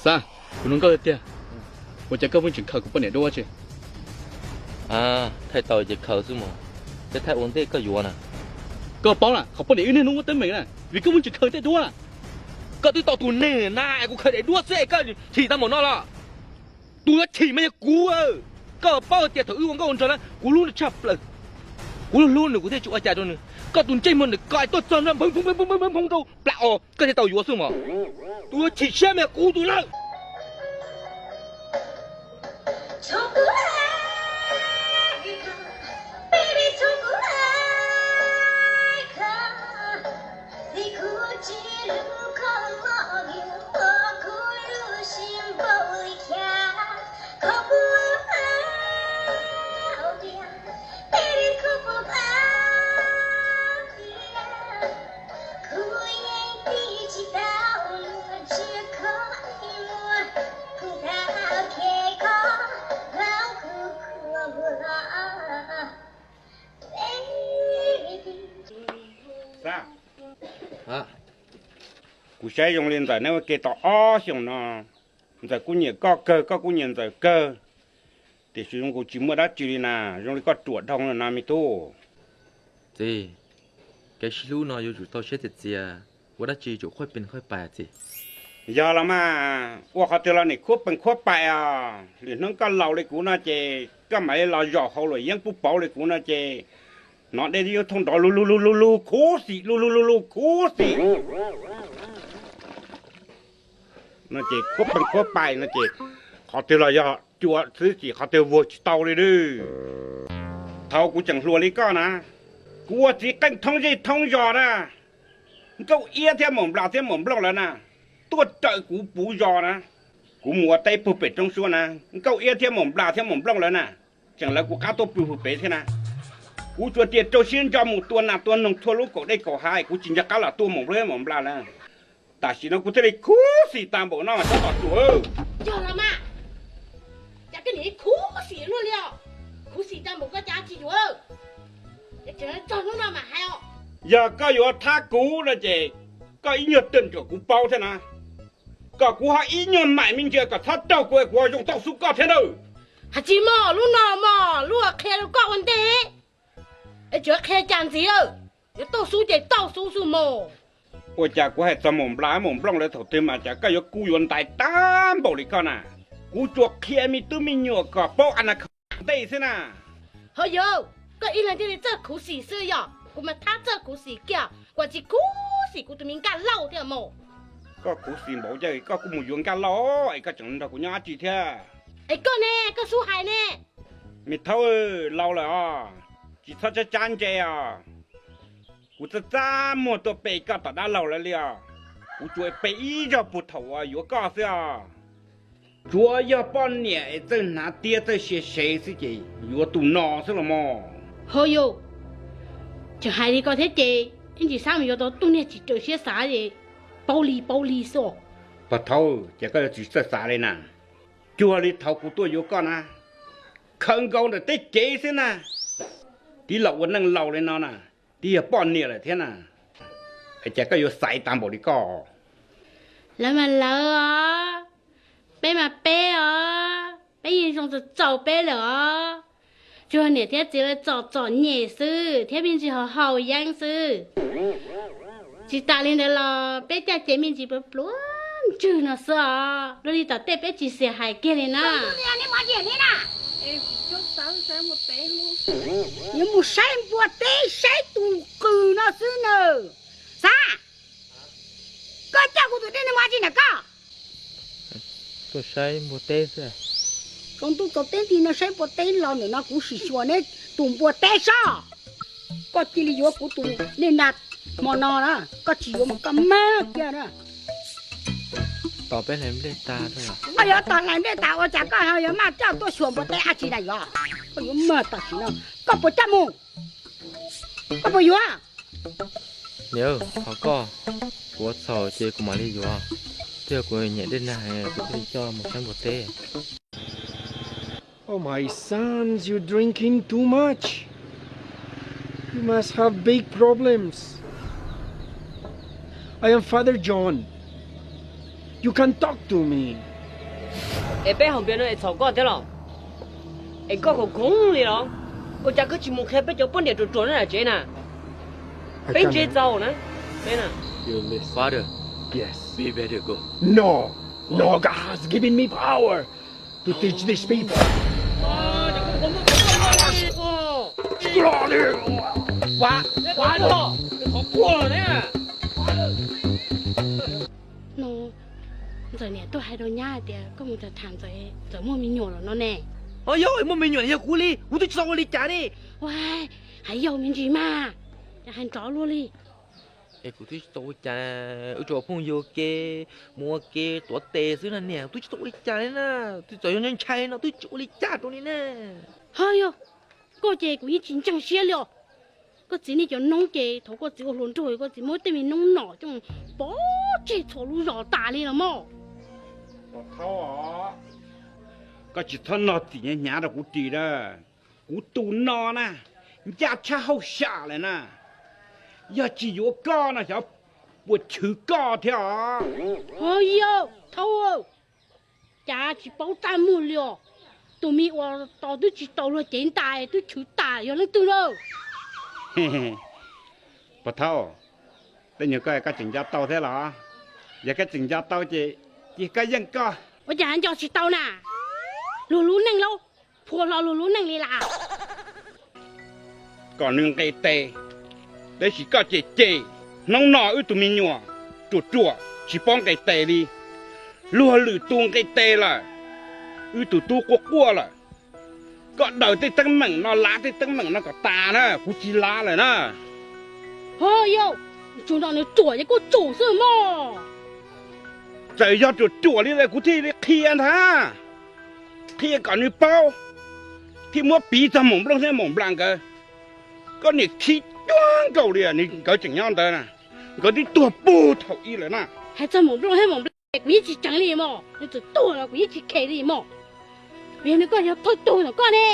Xav, kuv nug koj tiag, ua cas koj pheej tseem khaws kuv poj niam duab tsi? Thaij tau ces khaws xwb mas, peb thaij ua ntej koj yuav na. Koj paub na qhov poj niam wb niaj hnub muaj teeb meem na, vim koj pheej tseem khaws tej duab na. Koj twb tau tus neeg na, kuv khaws daim duab xwb es koj chim tag npaum no los? Tus yuav chim mas yog kuv. Koj paub tias thaum wb ua nkauj ua nraug na, kuv hlub nws tshaj plaws. Kuv hlub hlub nws kuv thiaj tsis ua cas rau nws. Koj tus ntsej muag ntawm koj tuaj txog nrog nphoo nphoo nphoo nphoo rau plab os, koj thiaj tau yuav xwb mas. Tus yuav chim siab mas yog kuv tus lawm. Xav, kuv saib zoo li ntawm neb ua ke tau ob xyoos no, ntxawm kuj nyiam koj kawg, koj kuj nyiam ntxawm kawg, tiam sis zoo nkaus tsis muaj dab tsi li na, zoo li koj ruam dhau no na me tub. Txiv, kev sib hlub no yuav tsum tau siab txias txias, ua dab tsi tsum qhuaj pees qhuaj pais txiv. Yog los mas, ua qhov twg los nim qhuaj pees qhuaj pais os. Lwm hnub koj laus li kuv no ces koj mam li los zaum hauv luam yeeb pub pauv li kuv no ces hnov dej yuav thooj nrov lug lug lug lug lug khuv xim lug lug lug lug khuv xim no ces qhuaj pees qhuaj pais no ces qhov twg los yog cua xwb ces qhov twg vuag tsis tau li lawm. Thaum kuv tseem hluas li koj na, kuv ua txiv qeej thoob zej thoob zos na, Nkauj Iab thiab Maum Nplas thiab Maum Nplooj lawv na tuaj raws kuv puv zos na. Kuv mus ua teb puag pem roob suab na, Nkauj Iab thiab Maum Nplas thiab Maum Nplooj lawv na tseem lawv kuv qab tuaj pw puag pem thiab na. Kuv tsuas tias rau siab ntso mus tua nas tua noog txhua lub kaum dej kaum hav, kuv tsis nco qab los tua Maum Nplooj thiab Maum Nplas lawv. Tam sim no kuv thiaj li khuv xim tag npaum no mas tab tom tuaj. Yog los mas, cas koj nim khuv xim luaj li os? Khuv xim tag npaum koj cas tsis yuav? Txog hnub no mas hais os. Yog koj yuav thab kuv no ces koj ib nyuag tawm ntsuam kuv paub thiab na, kom kuv ho ib nyuag maim me ntsis kom txhob raug kuv, kuv ho zoo tauj xub koj thiab nawb. Hais tsis mog, lub no mog lub qhia rau koj ua ntej, es tseem qhia cas ntxiv? Yuav tauj xub ces tauj xub xwb mog. Ua cas kuv hais txog Maum Nplas Maum Nplooj lawv thaum twg mas cas koj yuav kub yuav ntais tag npaum li koj na? Kuv tsuas qhia me tub me nyuam kom paub a na khav ntej xwb na. Ho yog, koj ib leeg thiaj li txawj khuv xim xwb yog? Kuv mas thab txawj khuv xim kiag, kuv tsis khuv xim kuv tus me Nkaj Lauj thiab mog. Koj khuv xim npaum cas koj kuj mus yuav Nkaj Lauj es koj tseem nrog kuv nyob dab tsi thiab? Es koj ne, koj xub hais ne. Me thaub, laus lawm os, tsis txhob tsab tsab ntse os. Kuv txaj txaj muag tuaj pe koj tom dab laug lawv li os. Kuv tsuas pe ib zaug puag thaum uas yuav koj xwb os. Tsuav yog poj niam es txawj hnav tiab txawj sia sev xwb ces yuav tus no xwb los mog. Ho yog, tseem hais li ko thiab ces ib ntsis sab mus yuav tau tus niag tsis raws siab xav es paub li paub li xwb. Pog thaub, ces koj yuav tsis txawj xav li na. Cuag li thaum kuv tuaj yuav koj na, khaws nkaus ntawm teb cev xwb na. Tib los ua neej laus li no na, tib yog poj niam lawm thiab na, es cas koj yuav xaiv tag npaum li koj? Lawv mas lawv os, peb mas peb os, peb yeej zoo txaus txaus peb lawm os. Tsuas niam thiab txiv lawv txom txom nyem xwb thiab me ntsis haus haus yeeb xwb. Tsis tas li ntawd los peb caj ces me ntsis pluav pluav ntswg no xwb os. Luag li tom tej peb tsis xiam hais kiag li na. Yuav mus saib npua teb saib tus qws no xwb nawb. Xav, koj coj kuv tus dej no mus ua tsi ntawm koj? Tuaj saib npua teb xwb. Tsaus ntuj tsaus teb nti no saib npua teb los ntawm no kuv sim xyuas neb tus npua teb sob. Koj cia li yuav kuv tus dej na, hmo no na koj tsis yuav mas koj mag kiag na. Tos peb hlais nplej tag. Koj yuav tos hlais nplej tas ua cas koj ho yuav maj coj tuaj xyuas npua teb dab tsi na yog? Koj yuav mag tam sim no, koj puas coj mus? Koj puas yuav? Niam, thov koj, kuv ua txhaum ces kuv mam li yuav. Twb yog kuv nyiam dej nag heev kuv thiaj li coj mus saib npua teb. Oh, my sons, you're drinking too much. You must have big problems. I am Father John. You can't talk to me. Es peb haus npias no es txhaum koj thiab los? Es koj khoom khoov li los? Ua cas koj tsis mus qhia peb cov poj niam ruam ruam na tsev na? Peb ntse txaus na. Peb na. Father, yes, be better go. No, no, God has given me power to teach these people. No, Ntxawm niam tuaj hais rau nyab hais tias koj mus tham tham Ntxawm, Ntxawm muaj me nyuam lawm no ne. Ho yog muaj me nyuam yog kuv li, kuv twb tsis tau ua li cas li. Ua, hais yog me ntsis mas, hais nrov luaj li. Es kuv twb tsis tau ua cas, wb tsuas phooj ywg ua ke, mus ua ke tuav tes xwb na niam, twb tsis tau ua li cas li na. Twb txawm yog ntshai no twb tsis ua li cas rau li na. Ho yog, koj ces kuv yeej tsis ntseeg siab li os. Koj txiv nej cov noob ces thaum koj txiv ua hluas nraug koj txiv muab tej me noob nom coj pov tseg txhua lub zos tas li los mas. Koj tsis txhob nog txim hnyav rau kuv ris na. Kuv tus no na, ncaj tshaj hauj sam lawm na. Yog tsis yuav koj no xyov puas chwv koj thiab os. Ho yog thaub, cas tsis paub txaj muag li os. Tus me uas tos twb tsis tau luag cev ntais twb chwv tas yog leej twg lawm? Puas thaub, tej nyuag koj koj tseem nco tau thiab los? Yog koj tseem nco tau ces cia koj yeej koj. Ua cas nco tsis tau na? Luag lub neej lauj, phua hlo luag lub neej li las. Kom nws nqes tes, tab sis koj cem cem. Hnub no wb tus me nyuam ruam ruam tsis paub nqes tes li. Luag lwm tus nqes tes lawm, wb tus tub quaj quaj lawm. Koj daws tej teeb meem no, lav tej teeb meem no kom tas na, kuv tsis lav lawm na. Ho yog, tsuas nrog nws ruam ces kuj tsum xwb mog. Txawm yog ruam ruam li lawm kuv thiaj li qhia ntag, qhia kom nws paub, thiaj muab piv txog Maum Nplooj thiab Maum Nplas nkawd. Koj niam khib cuag nkaus li, nkawd tseem nyob ntawd na, nkawd twb tuag puag thaum ub lawm na. Hais txog Maum Nplooj thiab Maum Nplas kuv yeej tsis tseev li mog, nws txawm tuag los kuv yeej tsis khe li mog. Vim nws koj yog thawj tug ntawm koj ne.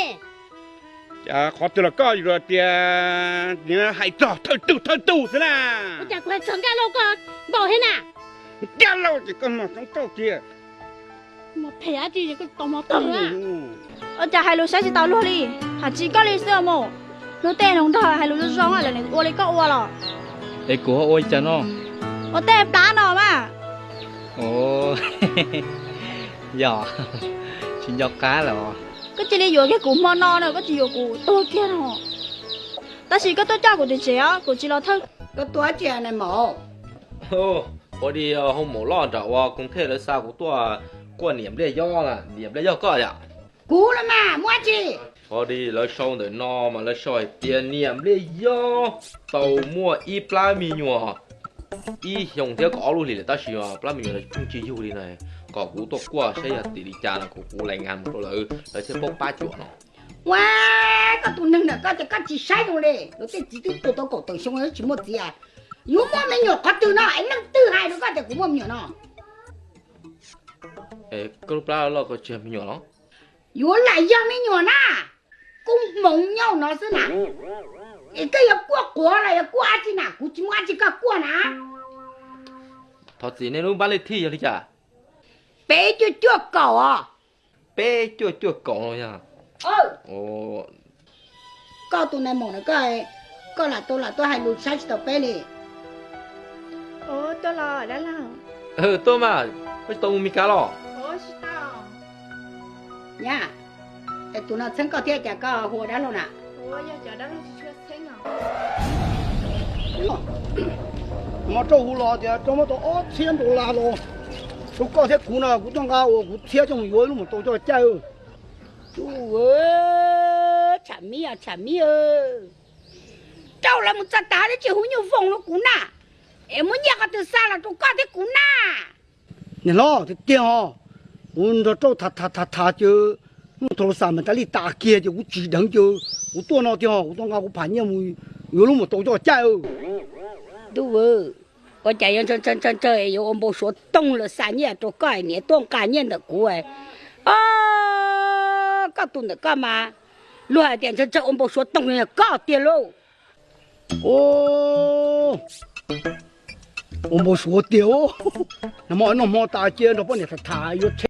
Qhov twg los koj yuav tias hais txog thawj tug thawj tug xwb na. Ua cas kuv hais txog Nkaj Lauj koj npau thiab na? Nkaj Lauj ces koj mos txoov tauj tiag. Mos phem dab tsi es koj tsis tau mos tawg na. Ua cas hais lus saib tsis taus luag li, hais tsis koj li xwb os mus. Luag tej hluas nraug hais lus zoo zoo lawm nws ua li koj ua los. Es kuv ho ua li cas no? Ua tej plab no mas. Yog, tsis nco qab lawm. Koj cia li yuav kiag kuv hmo no na, koj tsis yuav kuv tuag kiag no. Tab sis koj tuaj coj kuv tim tsev os, kuv tsis los thawj. Koj tuaj dab tsi na maum? Ua li hoo maum loj nram ua Koos Thej lawv xa kuv tuaj kuaj niam Npliaj Yob na, niam Npliaj Yob koj yom? Kuv los mas muaj dab tsi? Ua li lawv sau ntawm no mas lawv sau hais tias niam Npliaj Yob tau muaj ib plab me nyuam ib xyoos thiab kaum ob lub hlis lawm tab sis plab me nyuam pheej tsis yug li na, kom kuv tuaj kuaj saib yog tim li cas no kuv kuv lais ngas mus rau lawv, lawv thiaj paub pab cuam no. Ua, koj tus neeg ntawm koj ces koj tsis saib zoo li, luag tej txiv twb tuag tau kaum tawm xyoo tsis muaj txiv, yuav muaj me nyuam qhov twg no es leej twg hais rau koj tias kuv muaj me nyuam no? Koj lub plab loj koj tsis yog me nyuam los? Yuav lam yog me nyuam na, kub hmoov nyob no xwb na. Es koj yuav kuaj quav los yuav kuaj dab tsi na, kuv tsis muaj dab tsi koj kuaj na. Thov txim, nej lub npab lej thij yog li cas? Peb cuaj cuaj kaum os. Peb cuaj cuaj kaum no yog. Koj tus nais maum na, koj lam tau lam tuaj hais lus saib tsis taus peb li. Tuaj los dab laug. Tuaj mas, koj tsis tau mus Mes Kas los? Nyab, tus no txheeb koj thiab cas koj hu ua dab laug na? Hmo rau kuv los tias rau muab tau ob txhiab dollar los rau koj thiab kuv no, kuv tuaj nqa uas kuv txhiab coj mus yuav ib lub maum tau coj caij. Tsham miv, tsham miv, rau lawv mus txog tas twb tsis hu nyuj voos rau kuv na, es muab nyiaj qhov twg xa los rau koj thiab kuv na. Niam hlob, tiag tiag os, kuv nrog rau tham tham tham tham ces lub thau las xam mas tas li tas kiag ces kuv tsis dheev ces kuv tuaj no tiag os, kuv tuaj nqa kuv pham nyiaj mus yuav lub maum tau coj caij. Ntuj, ua cas yuav ntshaw ntshaw ntshaw es yuav ua npau suav toog lawv xa nyiaj rau koj, niam tuaj nqa nyiaj ntawm kuv. Koj tus ntawm koj mas luag hais tias ntshaw ntshaw ua npau suav toog li koj tiag lauj. Ua npau suav tiag. Nag hmo noj hmo tas cia nrog poj niam tham tham yuav